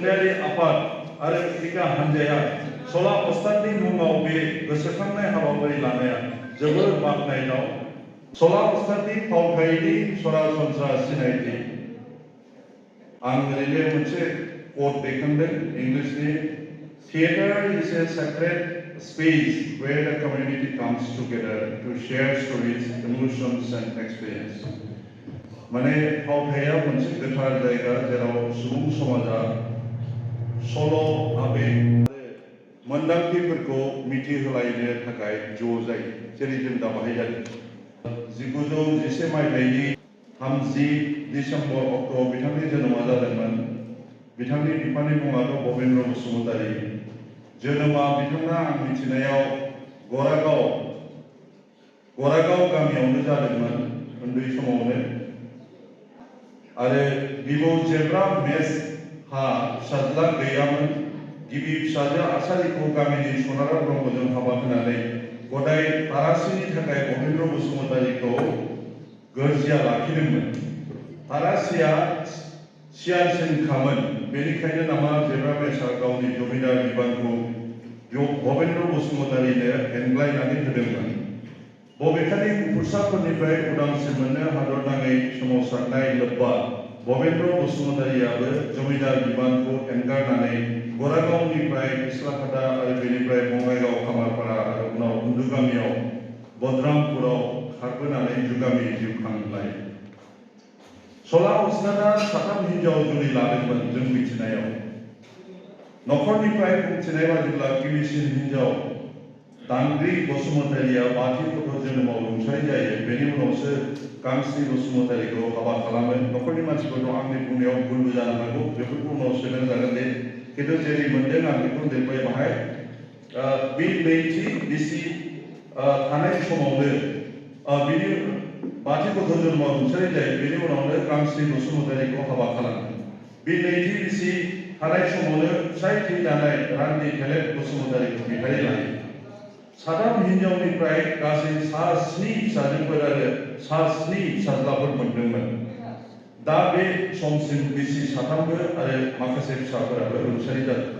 थुनलाइयारि आफाद आरो क्रिका हानजाया सला अस्तादनि मुङाव बे गोसोखांनाय हाबाफारि लानाया जोबोद बाख्नायथाव। सला अस्तादनि फावथायनि सरासनस्रा सिनायथि आं ओरैनो मोनसे coat दैखांदों इंलिशनि Theatre is a sacred space where the community comes together to share stories, emotions and experience. माने फावथाया मोनसे गोथार जायगा जेराव सुबुं समाजा सल' आबेग मोन्दांथिफोरखौ मिथिहोलायनो थाखाय ज' जायो जेरै जों दा बाहाय जादों। 1911 मायथाइनि 30 डिसेम्बर अक्ट'आव बिथांनि जोनोमा जादोंमोन। बिथांनि बिफानि मुङाथ' भबेन्द्र बसुमतारी। जोनोमा बिथाङा आं मिथिनायाव गरागाव गामियावनो जादोंमोन उन्दै समावनो। आरो बिबौ जेब्रा मेस हा फिसाज्ला गैयामोन। गिबि फिसाजो आसारिखौ गामिनि सनारा ब्रह्मजों हाबा होनानै गदाय तारासिनि थाखाय भबेन्द्र बसुमतारीखौ गोरजिया लाखिदोंमोन। तारासिया सियानसिनखामोन, बेनिखायनो नामा जेब्रा मेसआ गावनि जमिदार बिबानखौ भबेन्द्र बसुमतारीनो एंग्लायनानै होदोंमोन। बबेखानि गुफुरसाफोरनिफ्राय उदांस्रि मोननो हादरनाङै सोमावसारनाय लोब्बा भबेन्द्र बसुमतारीयाबो जमिदार बिबानखौ एंगारनानै गरागावनिफ्राय इस्लाफादा आरो बेनिफ्राय बङाइगाव खामारपारा आरो उनाव उन्दुगामियाव बद्रामपुराव खारबोनानै जुगामि जिउ खांलाय। सला अस्तादा 3 हिनजाव जुलि लादोंमोन जों मिथिनायाव। नखरनिफ्राय बुंथिनाय बादिब्ला गिबिसिन हिनजाव दांग्रि बसुमतारीया 5थि गथ' जोनोमाव रुंसारि जायो। बेनि उनावसो गांस्रि बसुमतारीखौ हाबा खालामो। नखरनि मानसिफोरखौ आंनि बुंनायाव भुलबो जानो हागौ, बेफोरखौ उनाव सोलोंजागोन दे। खिन्थु जेरै मोनदों आं बेखौ लिरबाय बाहाय। बे नैथि बिसि थानाय समावनो बिनि 5थि गथ' जोनोमाव रुंसारि जायो। बेनि उनावनो गांस्रि बसुमतारीखौ हाबा खालामो। बे नैथि बिसि थानाय समावनो फिसाय थैजानाय रान्दि थेलेब बसुमतारीखौ बिहारि लायो। 3 हिनजावनिफ्राय गासै 7 फिसाजोफोर आरो 7 फिसाज्लाफोर मोनदोंमोन। दा बे समसिम बिसि 3बो आरो माखासे फिसाफोराबो रुंसारि जादों।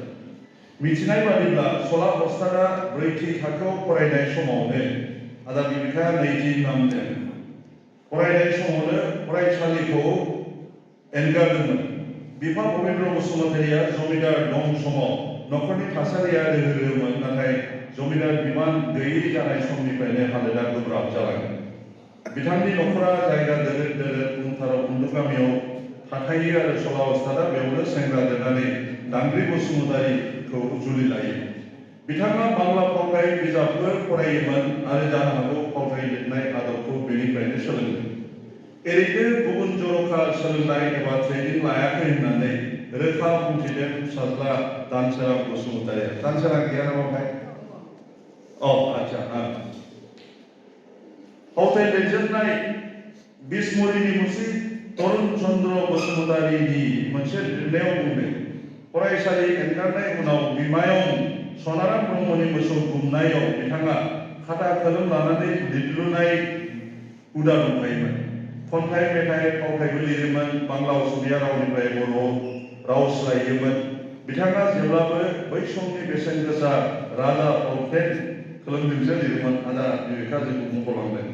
मिथिनाय बादिब्ला सला अस्तादा 4थि थाखोआव फरायनाय समावनो आदा बिफाया 2थि नामजों फरायनाय समावनो फरायसालिखौ एंगारदोंमोन। बिफा भबेन्द्र बसुमतारीया जमिदार दं समाव नखरनि थासारिया रोहोरोमोन, नाथाय जमिदार बिबान गैयै जानाय समनिफ्रायनो हालोदा गोब्राब जालाङो। बिथांनि नखरा जायगा दोरोद दोरोद उनथाराव उन्दुगामियाव थाखायो आरो सला अस्तादा बेयावनो सेंग्रा देरनानै दांग्रि बसुमतारीखौ जुलि लायो। बिथाङा बांला फावथाय बिजाबफोर फरायोमोन आरो जानो हागौ फावथाय लिरनाय आदबखौ बेनिफ्रायनो सोलोंदों। ओरैनो गुबुन जर'खा सोलोंनाय एबा ट्रेनिं लायाखै होननानै रोखा बुंथिदों फिसाज्ला दानसोरां बसुमतारीया। दानसोरां गैया नामा भाई? आच्छा। फावथाय लिरजेननाय बिसमुरिनि मुंसि तरुण चन्द्र बसुमतारीनि मोनसे लिरनायाव बुंदों, फरायसालि एंगारनाय उनाव बिमायं सनाराम ब्रह्मनि मोसौ गुमनायाव बिथाङा खाथा कलम लानानै लिरलुनाय हुदा दंखायोमोन। खन्थाइ मेथाइ फावथायबो लिरोमोन, बांला असमिया रावनिफ्राय बर' राव सोलायोमोन। बिथाङा जेब्लाबो बै समनि बेसेन गोसा राजा फावथेन खोलोमजोंसो लिरोमोन। आदा बिबेका जोंखौ मख'लांदों।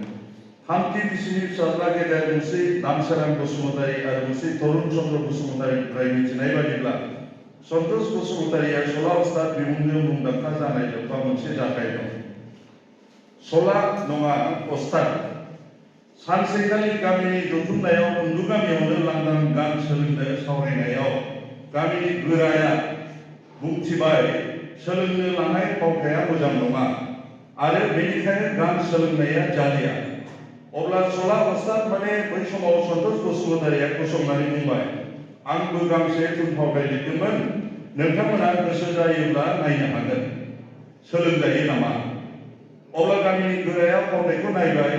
3थि बिसिनि फिसाज्ला गेदेर मुंसि दानसोरां बसुमतारी आरो मुंसि तरुण चन्द्र बसुमतारीनिफ्राय मिथिनाय बादिब्ला सन्तोष बसुमतारीया सला अस्ताद बिमुंजों मुंदांखा जानाय लोब्बा मोनसे जाथाय दं। सला नङा अस्ताद सानसेखालि गामिनि जथुमनायाव उन्दुगामियावनो लांदां गान सोलोंनो सावरायनायाव गामिनि गोराया बुंथिबाय, सोलोंनो लानाय फावथाया मोजां नङा आरो बेनिखायनो गान सोलोंनाया जालिया। अब्ला सला अस्ताद माने बै समाव सन्तोष बसुमतारीया गसंनानै बुंबाय, आंबो गांसे थुनफावथाय लिरदोंमोन, नोंथांमोना गोसो जायोब्ला नायनो हागोन, सोलोंजायो नामा? अब्ला गामिनि गोराया फावथायखौ नायबाय,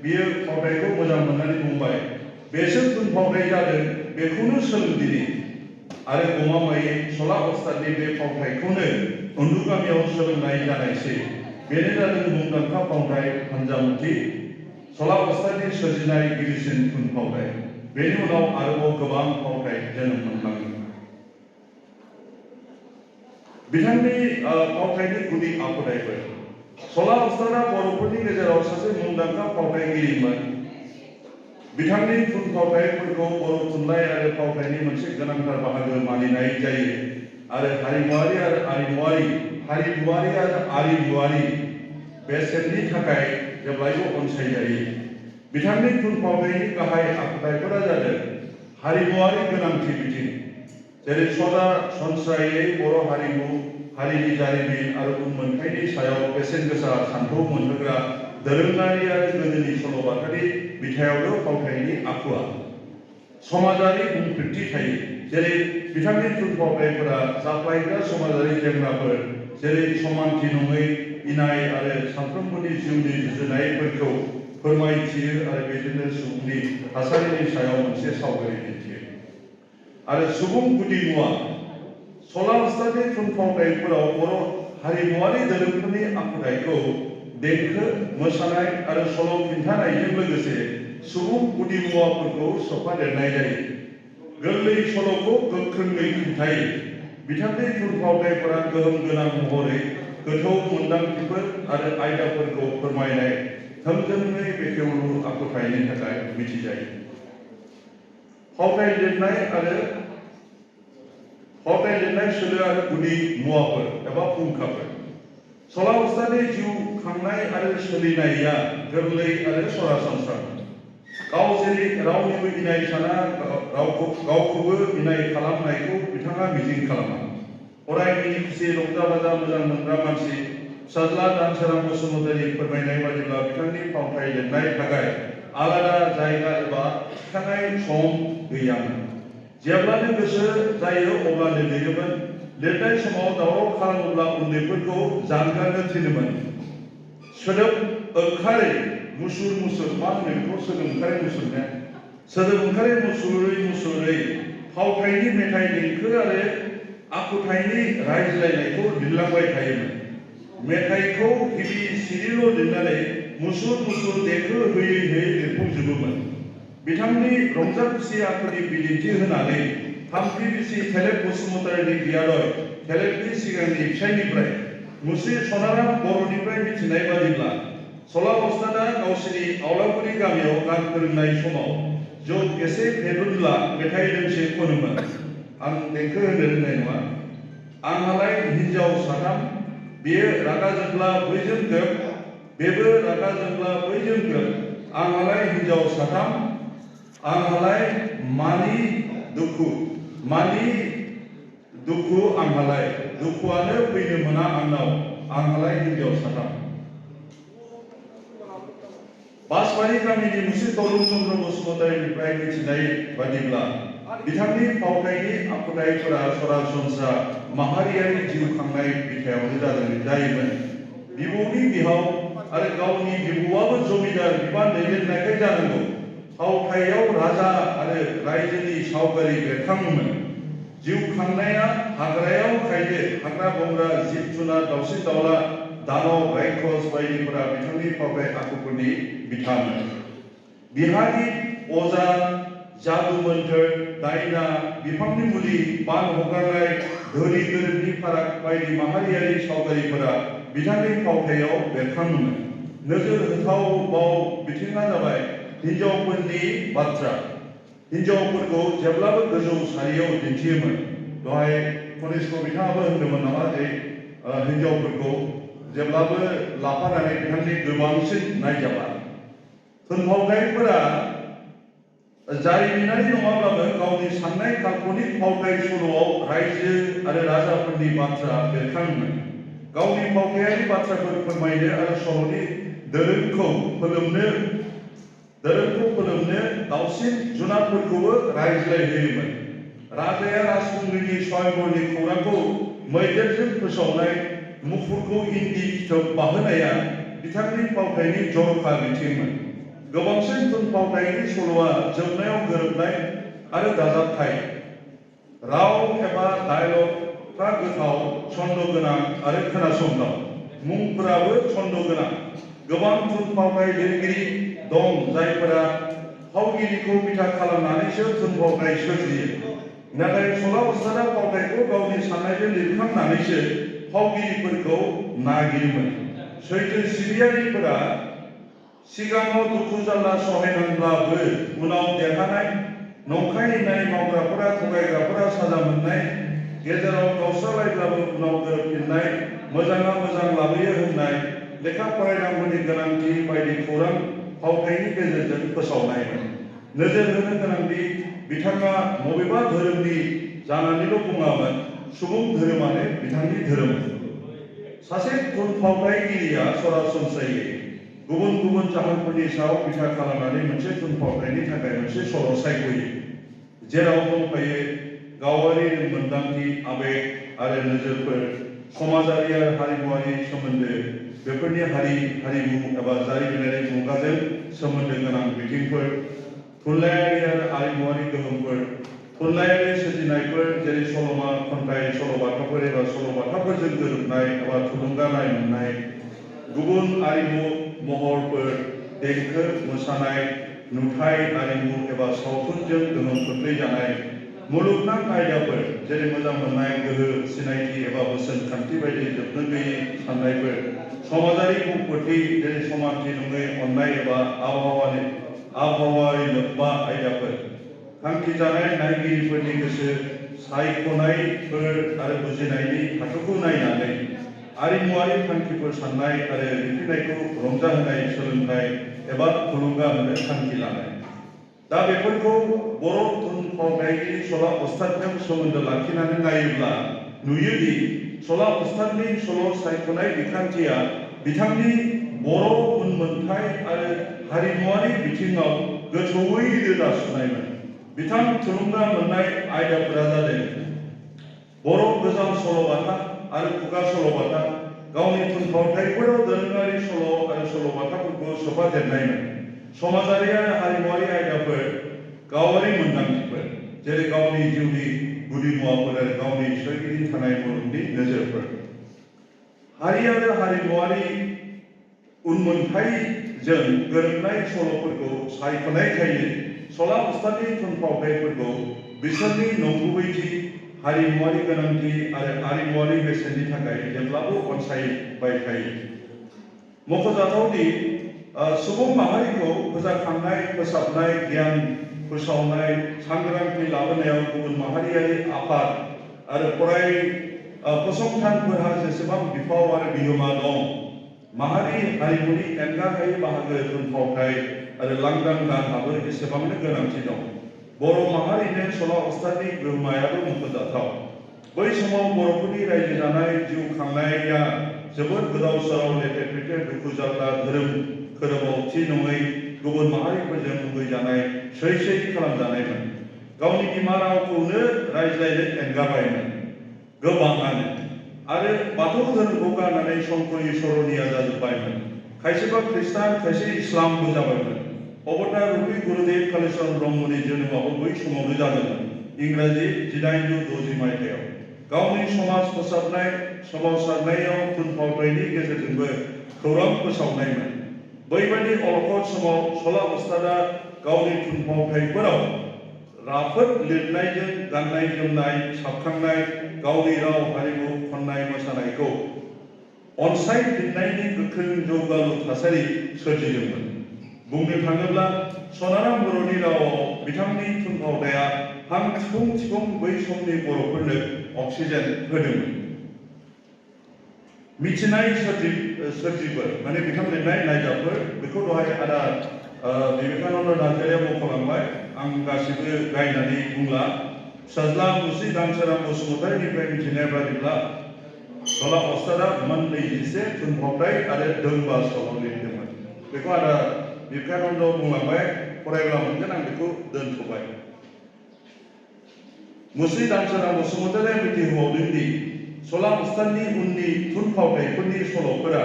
बियो फावथायखौ मोजां मोननानै बुंबाय, बेसो थुनफावथाय जादों, बेखौनो सोलोंदिनि। आरो गमामायै सला अस्तादनि बे फावथायखौनो उन्दुगामियाव सोलोंनाय जानायसै। बेनो जादों मुंदांखा फावथाय फान्जामुथि, सला अस्तादनि सोरजिनाय गिबिसिन थुनफावथाय। बेनि उनाव आरोबाव गोबां फावथाय जोनोम मोनलाङो। बिथांनि फावथायनि गुदि आखुथायफोर सला अस्ताना बर'फोरनि गेजेराव सासे मुंदांखा फावथायगिरिमोन बिथांनि थुनफावथायफोरखौ बर' थुनलाइ आरो फावथायनि मोनसे गोनांथार बाहागो मानिनाय जायो आरो हारिमुआरि आरो आरिमुआरि बेसेननि थाखाय जेब्लायबो अनसायजायो बिथांनि थुनफावथायनि गाहाय आखुथायफोरा जादों हारिमुआरि गोनांथि बिथिं जेरै सरासनस्रायै बर' हारिमु हारिनि जारिमिन आरो उनमोनथायनि सायाव बेसेन गोसा सानथौ मोनहोग्रा दोरोङारि आरो गोदोनि सल'बाथानि बिथायावनो फावथायनि आखुआ समाजारि बुंफोरथि थायो जेरै बिथांनि थुनफावथायफोरा जाफ्लायग्रा समाजारि जेंनाफोर जेरै समानथि नङै इनाय आरो सानफ्रोमबोनि जिउनि जुजिनायफोरखौ फोरमायथियो आरो बेजोंनो सुबुंनि थासारिनि सायाव मोनसे सावगारि दिन्थियो आरो सुबुं गुदिमुवा सला अस्तानि थुनफावथायफोराव बर' हारिमुआरि धोरोमफोरनि आखुथायखौ देंखो मोसानाय आरो सल' खिन्थानायजों लोगोसे सुबुं गुदिमुवाफोरखौ सोफादेरनाय जायो गोरलै सल'खौ गोख्रोङै खिन्थायो बिथांनि थुनफावथायफोरा गोहोम गोनां महरै गोथौ मोनदांथिफोर आरो आयदाफोरखौ फोरमायनाय थोंजोङै बेखेवलु आखुथायनि थाखाय मिथिजायो फावथाय लिरनाय सोलो आरो गुदि मुवाफोर एबा फुंखाफोर सला अस्तानि जिउ खांनाय आरो सोलिनाया गोरलै आरो सरासनस्रा गाव जेरै रावनिबो इनाय साना गावखौबो इनाय खालामनायखौ बिथाङा मिजिं खालामा अराय मिनि खुसि रंजा बाजा मोजां मोनग्रा मानसि फिसाज्ला दानसोरां बसुमतारी फोरमायनाय बादिब्ला बिथांनि फावथाय लिरनाय थाखाय आलादा जायगा एबा थिखानाय सम गैयामोन जेब्लानो गोसो जायो अब्लानो लिरोमोन लिरनाय समाव दावराव खालामोब्ला उन्दैफोरखौ जानगारनो थिनोमोन सोदोब ओंखारै मुसुर मा होनो बेखौ सोदोब ओंखारै मुसुरै फावथायनि मेथाइ देंखो आरो आखुथायनि रायज्लायनायखौ लिरलांबाय थायोमोन मेथाइखौ गिबि सिरिल' लिरनानै मुसुर देंखो होयै लिरफुंजोबोमोन बिथांनि रंजा खुसि आखुनि बिदिन्थि होनानै थामथि बिसि थेलेब बसुमतारीनि बियादै थेलेबनि सिगांनि फिसायनिफ्राय मुस्रि सनाराम बर'निफ्राय मिथिनाय बादिब्ला सला अस्ताना गावसिनि आवलागुरि गामियाव गान फोरोंनाय समाव जौ एसे फेरुनब्ला मेथाइ दोंसे खनोमोन आं देंखो होनो रोंनाय नङा आंहालाय हिनजाव साथाम बेयो रागा जोंब्ला बैजों ग्रोब बेबो रागा जोंब्ला बैजों ग्रोब आंहालाय हिनजाव साथाम आंहालाय मानि दुखु आंहालाय दुखुआनो फैनो मोना आंनाव आंहालाय हिनजाव साथाम बासबारि गामिनि मुस्रि तरुण चन्द्र बसुमतारीनिफ्राय मिथिनाय बादिब्ला बिथांनि फावथायनि आखुथायफोरा सरासनस्रा माहारियारि जिउ खांनाय बिथायावनो जायोमोन बिबौनि बिहाव आरो गावनि बिबौआबो जमिदार बिबान दैदेननायखाय जानांगौ फावथायाव राजा आरो रायजोनि सावगारि बेरखाङोमोन जिउ खांनाया हाग्रायाव खायदो हाग्रा बंग्रा जिब जुनार दावसिन दावला दानव रायखस बायदिफोरा बिथांनि फावथाय आखुफोरनि बिथामोन बिहारि अजा जादु मोन्थोर दायना बिफांनि मुलि बान हगारनाय धोनि गोरिबनि फाराग बायदि माहारियारि सावगारिफोरा बिथांनि फावथायाव बेरखाङोमोन नोजोर होथाव बिथिङा जाबाय हिनजावफोरनि बाथ्रा हिनजावफोरखौ जेब्लाबो गोजौ सारियाव दिन्थियोमोन दहाय कनिष्क बिथाङाबो होनदोंमोन नामा जे हिनजावफोरखौ जेब्लाबो लाफानानै बिथांनि गोबांसिन नायजाबा थुनफावथायफोरा जारिमिनारि नङाब्लाबो गावनि साननाय काल्पनिक फावथाय सल'आव रायजो आरो राजाफोरनि बाथ्रा बेरखाङोमोन गावनि फावथायारि बाथ्राफोर फोरमायनो आरो सल'नि दोरोंखौ फोलोमनो दावसिन जुनारफोरखौबो रायज्लायहोयोमोन राजाया राजखुंग्रिनि स्वयंवरनि खौरांखौ मैदेरजों फोसावनाय मुफुरखौ इन्दि फिथोब बाहोनाया बिथांनि फावथायनि जर'खा बिथिंमोन गोबांसिन थुनफावथायनि सल'आ जोबनायाव गोरोबनाय आरो दाजाबथाय राव एबा डायलगफ्रा गोथाव छन्द गोनां आरो खोनासंथाव मुंफोराबो छन्द गोनां गोबां थुनफावथाय लिरगिरि दं जायफोरा फावगिरिखौ बिथा खालामनानैसो थुनफावथाय सोरजियो नाथाय सरासनस्रा फावथायखौ गावनि साननायजों लिरखांनानैसो फावगिरिफोरखौ नागिरोमोन। सैथो सिबियारिफोरा सिगाङाव दुखु जारला सहायनांब्लाबो उनाव देरहानाय, नंखाय न्याय मावग्राफोरा थगायग्राफोरा साजा मोननाय, गेजेराव गावस्रालायब्लाबो उनाव गोरोबफिननाय, मोजाङा मोजां लाबोयो होननाय, लेखा फरायनांगौनि गोनांथि बायदि खौरां फावथायनि गेजेरजों फोसावनायमोन। नोजोर होनो गोनांदि बिथाङा बबेबा धोरोमनि जानानैल' बुङामोन, सुबुं धोरोमानो बिथांनि धोरोम। सासे थुनफावथायगिरिया सरासनस्रायै गुबुन गुबुन जाहोनफोरनि सायाव बिथा खालामनानै मोनसे थुनफावथायनि थाखाय मोनसे सल' सायख'यो, जेराव दंफायो गावारि रोंमोन्दांथि, आबेग आरो नोजोरफोर, समाजारि आरो हारिमुआरि सोमोन्दो, बेफोरनि हारिमु एबा जारिमिनारि मुगाजों सोमोन्दो गोनां बिथिंफोर, थुनलाइयारि आरो आरिमुआरि गोहोमफोर, थुनलाइयारि सोरजिनायफोर जेरै सल'मा, खन्थाइ, सल'बाथाफोर एबा सल'बाथाफोरजों गोरोबनाय एबा थुलुंगानाय मोननाय, गुबुन आरिमु महरफोर, देंखो, मोसानाय, नुथाय आरिमु एबा सावथुनजों गोहोम खोख्लैजानाय, मुलुगनां आयदाफोर जेरै मोजां मोननाय, गोहो, सिनायथि एबा बोसोन खान्थि बायदि जोबनो गैयै साननायफोर, समाजारि बुंफोरथि जेरै समानथि नङै अननाय एबा आबहावायारि लोब्बा आयदाफोर, थांखिजानाय नायगिरिफोरनि गोसो सायख'नायफोर आरो बुजिनायनि थाखोखौ नायनानै आरिमुआरि थांखिफोर साननाय आरो रिफिनायखौ रंजाहोनाय सोलोंथाय एबा थुलुंगा होनो थांखि लानाय। दा बेफोरखौ बर' थुनफावथायगिरि सला उस्तादजों सोमोन्दो लाखिनानै नायोब्ला नुयोदि सला उस्तादनि सल' सायख'नाय बिखान्थिया बिथांनि बर' उनमोनथाय आरो हारिमुआरि बिथिङाव गोथौयै रोदा सुनायमोन। बिथां थुलुंगा मोननाय आयदाफोरा जादों बर' गोजाम सल'बाथा आरो खुगा सल'बाथा, गावनि थुनफावथायफोराव दोरोङारि सल' आरो सल'बाथाफोरखौ सोफादेरनायमोन। समाजारि आरो हारिमुआरि आयदाफोर, गावारि मोन्दांथिफोर जेरै गावनि जिउनि गुदि मुवाफोर आरो गावनि सोरगिदिं थानाय मुलुगनि नोजोरफोर, हारि आरो हारिमुआरि उनमोनथायजों गोरोबनाय सल'फोरखौ सायख'नायखायनो सला उस्तादनि थुनफावथायफोरखौ बिसोरनि नंगुबैथि, हारिमुआरि गोनांथि आरो आरिमुआरि बेसेननि थाखाय जेब्लाबो अनसायबाय थायो। मख'जाथावदि सुबुं माहारिखौ फोजाखांनाय, फोसाबनाय, गियान फोसावनाय, सांग्रांथि लाबोनायाव गुबुन माहारियारि आफाद आरो फसंथानफोरहा जेसेबां बिफाव आरो बिहोमा दं, माहारि हारिमुनि एंगारहायै बाहागो थुनफावथाय आरो लांदां गानहाबो एसेबांनो गोनांथि दं। बर' माहारिनो सला उस्तादनि गोहोमायाबो मख'जाथाव। बै समाव बर'फोरनि रायजो जानाय, जिउ खांनाया जोबोद गोदाव सोराव, लेथेर फेथेर, दुखु जारला, धोरोम खोरोमावथि नङै, गुबुन माहारिफोरजों मुगैजानाय, सै खालामजानायमोन। गावनि बिमा रावखौनो रायज्लायनो एंगारबायमोन गोबाङानो, आरो बाथौ धोरोमखौ गारनानै संकरि सरनिया जाजोब्बायमोन। खायसेबा खृष्टान, खायसे इस्लामबो जाबायमोन। अबतार रुपी गुरुदेव कालीचरण ब्रह्मनि जोनोमाबो बै समावनो जादोंमोन, इंराजि 1860 मायथाइयाव। गावनि समाज फोसाबनाय, सोमावसारनायाव थुनफावथायनि गेजेरजोंबो खौरां फोसावनायमोन। बैबायदि अलखद समाव सला उस्तादआ गावनि थुनफावथायफोराव राफोद लिरनायजों गाननाय जोमनाय साबखांनाय, गावनि राव हारिमु, खन्नाय मोसानायखौ अनसायफिननायनि गोख्रों जौगालु थासारि सोरजिदोंमोन। बुंनो थाङोब्ला सनाराम बर'नि रावआव बिथांनि थुनफावथाया हां थिखं बै समनि बर'फोरनो अक्सिजेन होदोंमोन। मिथिनाय सोरजिफोर माने बिथां लिरनाय नायजाबफोर, बेखौ दहाय आदा बिबेकानन्द नार्जारिया मख'लांबाय, आं गासिबो गायनानै बुंला। फिसाज्ला मुस्रि दानसोरां बसुमतारीनिफ्राय मिथिनाय बादिब्ला सला उस्तादआ मोन 21 थुनफावथाय आरो दोंबा सल' लिरदोंमोन। बेखौ आदा बिबेकानन्द बुंलांबाय, फरायब्ला मोनगोन, आं बेखौ दोनथ'बाय। मुस्रि दानसोरां बसुमतारीया मिथिहोबावदोंदि सला उस्तादनि उननि थुनफावथायफोरनि सल'फोरा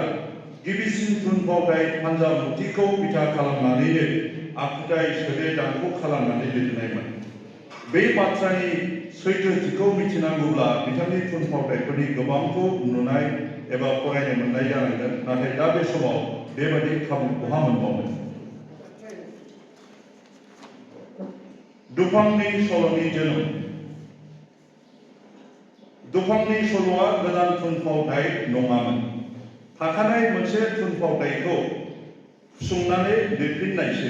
गिबिसिन थुनफावथाय फान्जामुथिखौ बिथा खालामनानैनो आखुथाय सोदो दानख' खालामनानै लिरनायमोन। बे बाथ्रानि सैथोथिखौ मिथिनांगौब्ला बिथांनि थुनफावथायफोरनि गोबांखौ नुनाय एबा फरायनो मोननाय जानांगोन, नाथाय दा बे समाव बेबादि खाबु बहा मोनबावनो। दुफांनि सल'नि जोनोम। दुफांनि सल'आ गोदान थुनफावथाय नङामोन। थाखानाय मोनसे थुनफावथायखौ फुसंनानै लिरफिननायसो।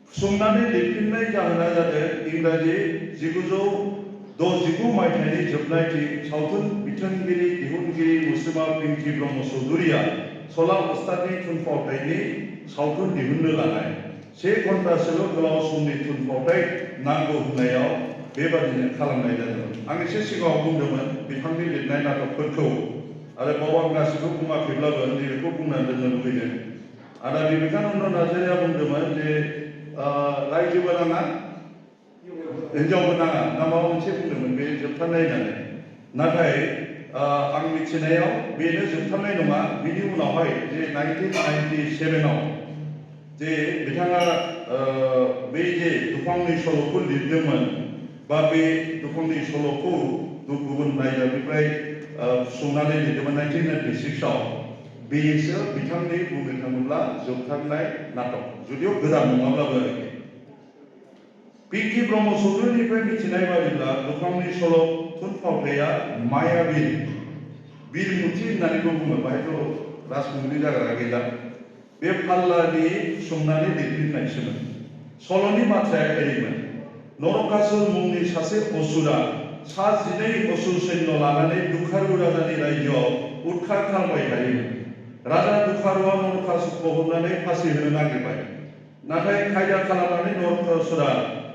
फुसंनानै लिरफिननाय जाहोना जादों इंराजि 1969 मायथाइनि जोबनायथिं सावथुन बिथोनगिरि दिहुनगिरि मुसुमा पिंकि ब्रह्म चौधुरीया सला उस्तादनि थुनफावथायनि सावथुन दिहुननो लानाय 1 घन्टासोल' गोलाव समनि थुनफावथाय नांगौ होननायाव बेबादिनो खालामनाय जादोंमोन। आं एसे सिगाङाव बुंदोंमोन बिथांनि लिरनाय नाटकफोरखौ आरो बाव आं गासिबो बुङाखैब्लाबो नैबेखौ बुंनानै दोननो लुबैदों। आदा बिबेकानन्द नार्जारिया बुंदोंमोन जे रायजोबो नाङा हिनजावबो नाङा ना माबा मोनसे बुंदोंमोन बे जोबथारनाय होननानै। नाथाय आं मिथिनायाव बेनो जोबथारनाय नङा। बिनि उनावहाय जे 1997आव जे बिथाङा बे जे दुफांनि सल'खौ लिरदोंमोन बा बे दुफांनि सल'खौ गुबुन रायजोनिफ्राय फुसंनानै लिरदोंमोन 1996आव बेसो बिथांनि बुंनो थाङोब्ला जोबथारनाय नाटक, जुदिও गोदान नङाब्लाबो आरोखि। पिंकि ब्रह्म चौधुरीनिफ्राय मिथिनाय बादिब्ला दुफांनि सल' थुनफावथाया मायाबी बिरमुथि होननानैबो बुङो, बाहायथ' राजखुंग्रि जाग्रा गैला। बे फाल्लानि फुसंनानै लिरफिननायसोमोन। सल'नि बाथ्राया ओरैमोन, नरकासुर मुंनि सासे असुरा सा 12 असुर सैन्य लानानै दुखारु राजानि रायजोआव उदखार खालामबाय थायोमोन। राजा दुखारुआ नरकासुरखौ हमनानै फासि होनो नागिरबाय। नाथाय खायदा खालामनानै नरकासुरा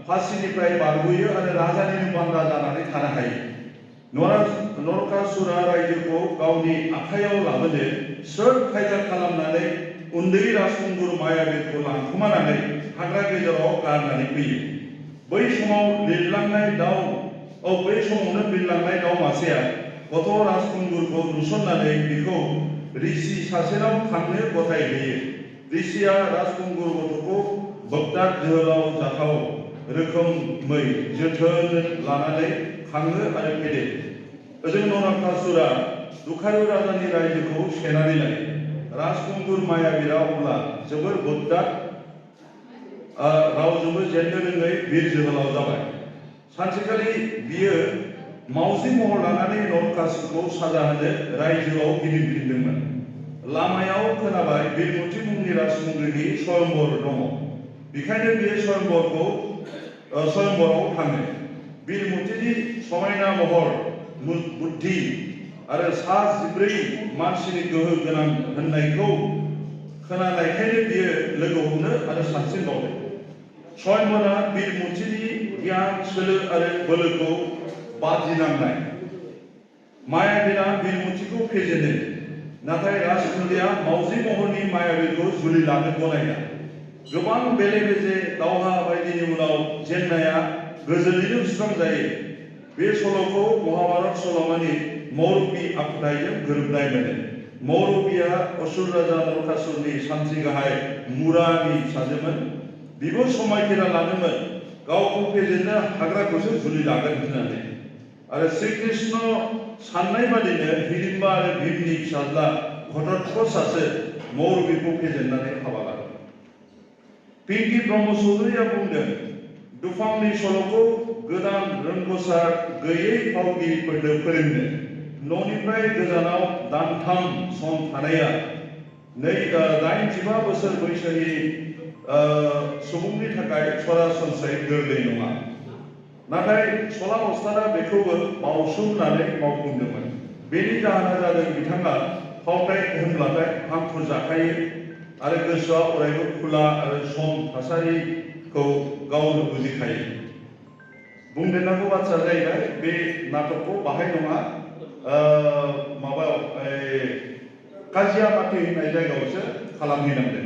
फासिनिफ्राय बारग'यो आरो राजानिनो बान्दा जानानै थानो हायो। नरकासुरा रायजोखौ गावनि आखायाव लाबोनो सोर खायदा खालामनानै उन्दै राजखुंगुर मायाबीखौ लांखुमानानै हाग्रा गेजेराव गारनानै फैयो। बै समावनो बिरलांनाय दाउ मासेया गथ' राजखुंगुरखौ नुसननानै बिखौ ऋषि सासेनाव खांनो गथायहैयो। ऋषिया राजखुंगुर गथ'खौ बोगदाद जोहोलाव जाथाव रोखोमै जोथोन लानानै खाङो आरो फेदेरो। ओजों नरकासुरा दुखारु राजानि रायजोखौ सेनानै लायो। राजखुंगुर मायाबीरा अब्ला जोबोर बोगदाद रावजोंबो जेननो रोङै बिर जोहोलाव जाबाय। सानसेखालि बियो मावजि महर लानानै नरकासुरखौ साजा होनो रायजोआव गिदिंफिनदोंमोन। लामायाव खोनाबाय बिरमुथि मुंनि राजखुंग्रिनि स्वयंवर दङ। बेखायनो बियो स्वयंवराव थाङो। बिरमुथिनि समायना महर, बुद्धि आरो सा 14 मानसिनि गोहो गोनां होननायखौ खोनानायखायनो बियो लोगो हमनो आरो सानस्रिनबावदों। स्वयंवरा बिरमुथिनि गियान सोलो आरो बोलोखौ बादिनांनाय। मायाबीरा बिरमुथिखौ फेजेनो, नाथाय राजखुंग्रिया मावजि महरनि मायाबीखौ जुलि लानो गनाया। गोबां बेले बेजे दावहा बायदिनि उनाव जेननाया गोजोनैनो सुस्रांजायो। बे सल'खौ महाभारत सल'मानि मौरपी आखुथाइजों गोरोबनाय मोनो। मौरपीया असुर राजा नरकासुरनि सान्थ्रि गाहाय मुरानि फिसाजोमोन। बिबो समायखिरा लादोंमोन गावखौ फेजेननो हाग्राखौसो जुलि लागोन होननानै। आरो श्रीकृष्ण साननाय बादिनो हिडिम्बा आरो भीमनि फिसाज्ला घटोत्कचआसो मौरपीखौ फेजेननानै हाबा लादों। पिंकि ब्रह्म चौधुरीया बुंदों, दुफांनि सल'खौ गोदान रोंग'सार गैयै फावगिरिफोरनो फोरोंनो न'निफ्राय गोजानाव दानथाम सम थानाया 85 बोसोर बैसोनि सुबुंनि थाखाय सरासनस्रायै गोरलै नङा। नाथाय सला उस्तादआ बेखौबो बावसोमनानै मावफुंदोंमोन। बेनि जाहोना जादों बिथाङा फावथाय होनब्लाथाय हांखुर जाखायो आरो गोसोआ अरायबो खुला आरो सम थासारिखौ गावनो बुजिखायो। बुंदेरनांगौ बाथ्राया जाहैबाय बे नाटकखौ बाहाय नङा माबायाव काजियामाति होननाय जायगायावसो खालामहैनांदों।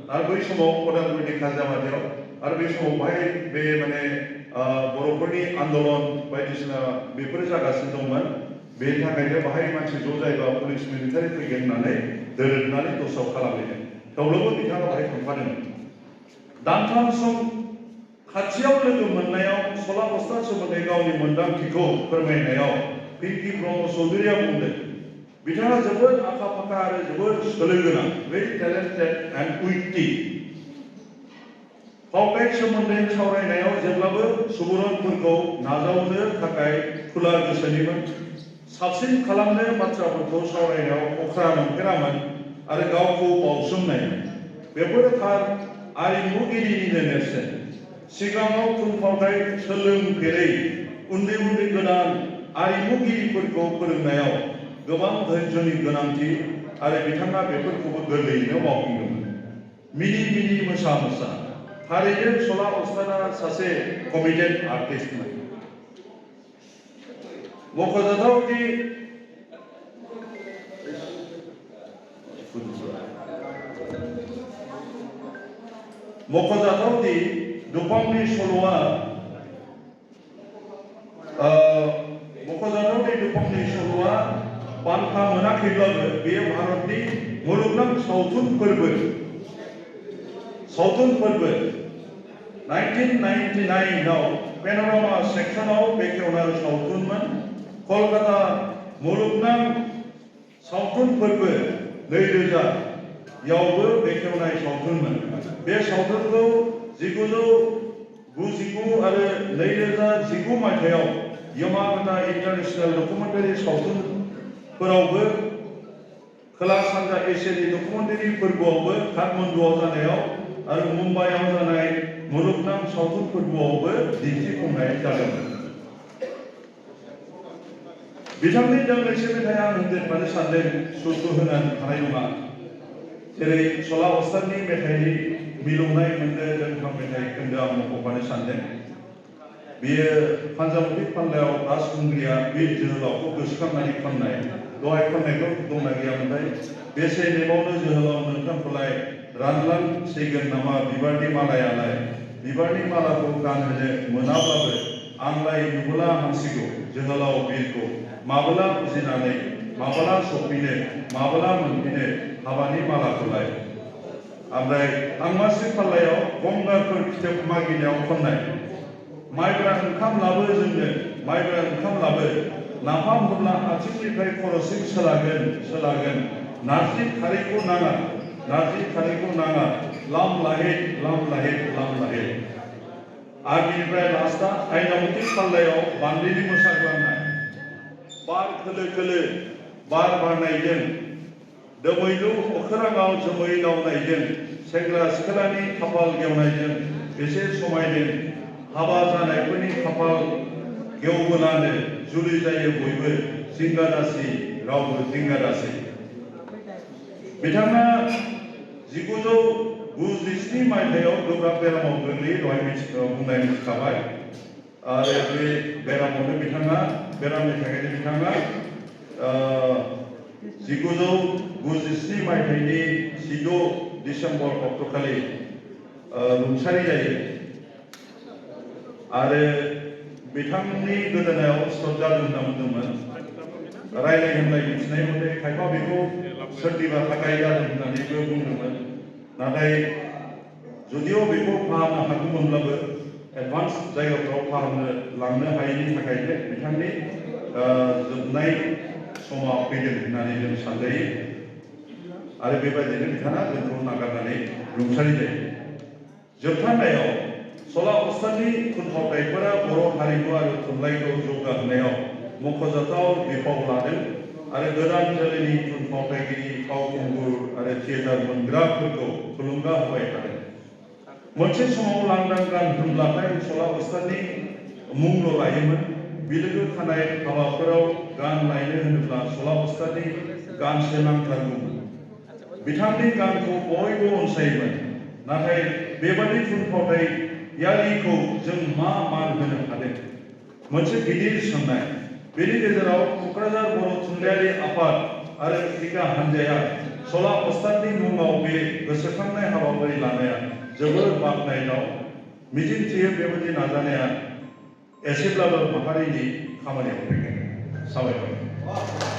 आरो बै समाव उदालगुरिनि काजियामातियाव आरो बे समाव बाहाय बे माने बर'फोरनि आन्दलन बायदिसिना बेफोर जागासिनो दंमोन। बेनि थाखायनो बाहाय मानसि ज' जायोबा पुलिस मिलिटारि फैगोन होननानै दोरोदनानै दस्रायाव खालामहैदों। थेवब्लाबो बिथाङा बाहाय थांफादोंमोन। दानथाम सम खाथियाव लोगो मोननायाव सला उस्ताद सोमोन्दै गावनि मोन्दांथिखौ फोरमायनायाव पिंकि ब्रह्म चौधुरीया बुंदों, बिथाङा जोबोद आखा फाखा आरो जोबोद सोलो गोनां, भेरि टेलेन्टेड एन्ड उइटी। फावथाय सोमोन्दै सावरायनायाव जेब्लाबो सुबुरुनफोरखौ नाजावनो थाखाय खुला गोसोनिमोन। साबसिन खालामनो बाथ्राफोरखौ सावरायनायाव अख्रा नंफेरामोन आरो गावखौ बावसोमनायमोन। बेफोर थार आरिमुगिरिनिनो नेरसोन। सिगाङाव थुनफावथाय सोलोंफेरै उन्दै उन्दै गोदान आरिमुगिरिफोरखौ फोरोंनायाव गोबां धैर्यनि गोनांथि आरो बिथाङा बेफोरखौबो गोरलैयैनो मावफुंदोंमोन। मिनि मिनि मोसा मोसा थारैनो सला अस्तादआ सासे कमिटेड आर्टिस्टमोन। मख'जाथाव दि दुफांनि सल'आ बान्था मोनाखैब्लाबो बेयो भारतनि मुलुगनां सावथुन फोरबो 1999 आव पेन'रामा सेक्सनाव बेखेवनाय सावथुनमोन। कलकाता मुलुगनां सावथुन फोरबो 2000 यावबो बेखेवनाय सावथुनमोन। बे सावथुनखौ 1999 आरो 2019 मायथाइयाव यमागता इन्टारनेशनेल डकुमेन्टारि सावथुनफोरावबो खोला सानजा एसियानि डकुमेन्टारि फोरबोआवबो काठमान्डुआव जानायाव आरो मुम्बाइआव जानाय मुलुगनां सावथुन फोरबोआवबो दिन्थिफुंनाय जादोंमोन। बिथांनि दोंनैसो मेथाइ आं होदेरफानो सानदों, सुरखौ होनो हानाय नङा। जेरै सला अस्तादनि मेथाइनि मिलौनाय मोननो दोंथाम मेथाइ खोन्दो आं मख'फानो सानदों। बेयो पान्जाबनि फाल्लायाव राजखुंग्रिया बिर जोहोलावखौ गोसोखांनानै खननाय। दहाय खननायखौ दंना गैयामोनथाय? बेसे नेबावनो जोहोलाव नोंथांखौलाय रानलांसैगोन नामा बिबारनि मालायालाय? बिबारनि मालाखौ गानहोनो मोनाब्लाबो आंलाय नुबोला हांसिगौ जोहोलाव बिरखौ माबोला बुजिनानै माबोला सफैनो माबोला मोनफिनो हाबानि मालाखौलाय। ओमफ्राय आंमासि फाल्लायाव गंगारफोर फिथोब मागिनायाव खननाय। माइब्रा ओंखाम लाबो जोंनो माइब्रा ओंखाम लाबो नाफाम होब्ला आथिंनिफ्राय खर'सिम सोलागोन नारजि खारैखौ नाङा लाम लाहेद आरो बिनिफ्राय लास्टआ आइनावथि फाल्लायाव बान्दिनि मोसाग्लांनाय। बार खोलो खोलो बार बारनायजों दोमैलु अखोराङाव जोमै दावनायजों सेंग्रा सिख्लानि खाफाल गेवनायजों बेसे समायदों हाबा जानायफोरनि खाफाल गेवबोलानो जुलि जायो बयबो जिंगादासि रावबो जिंगादासि। बिथाङा 1997 मायथाइयाव गोब्राब बेरामाव गोग्लैयो, दहाय मिथिखाबाय। आरो बे बेरामावनो बेरामनि थाखायनो बिथाङा 1997 मायथाइनि 16 डिसेम्बर अक्ट'खालि रुंसारि जायो। आरो बिथांनि गोदोनायाव स्ट्रक जादों होनना बुंदोंमोन। रायलाय होनलाय मिथिनाय मथे खायफा बेखौ सोरनिबा थाखाय जादों होननानैबो बुंदोंमोन। नाथाय जुदिও बेखौ फाहामनो हागौमोनब्लाबो एडभान्स जायगाफोराव फाहामनो लांनो हायैनि थाखायनो बिथांनि जोबनाय समा फैदों होननानै जों सानजायो। आरो बेबायदिनो बिथाङा जोंखौ नागारनानै रुंसारि जायो। जोबथारनायाव सला अस्तादनि थुनफावथायफोरा बर' हारिमु आरो थुनलाइखौ जौगाहोनायाव मख'जाथाव बिफाव लादों आरो गोदान जोलैनि थुनफावथायगिरि फावखुंगुर आरो थियेटार मोनग्राफोरखौ थुलुंगा होबाय थादों। मोनसे समाव लांदां गान होनब्लाथाय सला अस्तादनि मुंल' लायोमोन। बिलोगो खानाय हाबाफोराव गान लायनो होनोब्ला सला अस्तादनि गानसो नांथारगौमोन। बिथांनि गानखौ बयबो अनसायोमोन। नाथाय बेबादि थुनफावथायारिखौ जों मा मान होनो हादों? मोनसे गिदिर सोंनाय। बेनि गेजेराव क'क्राझार बर' थुनलाइयारि आफाद आरो क्रिका हानजाया सला अस्तादनि मुङाव बे गोसोखांनाय हाबाफारि लानाया जोबोद बाख्नायथाव। मिजिंथियो बेबादि नाजानाया एसेब्लाबो माहारिनि खामानियाव फैगोन। साबायखर।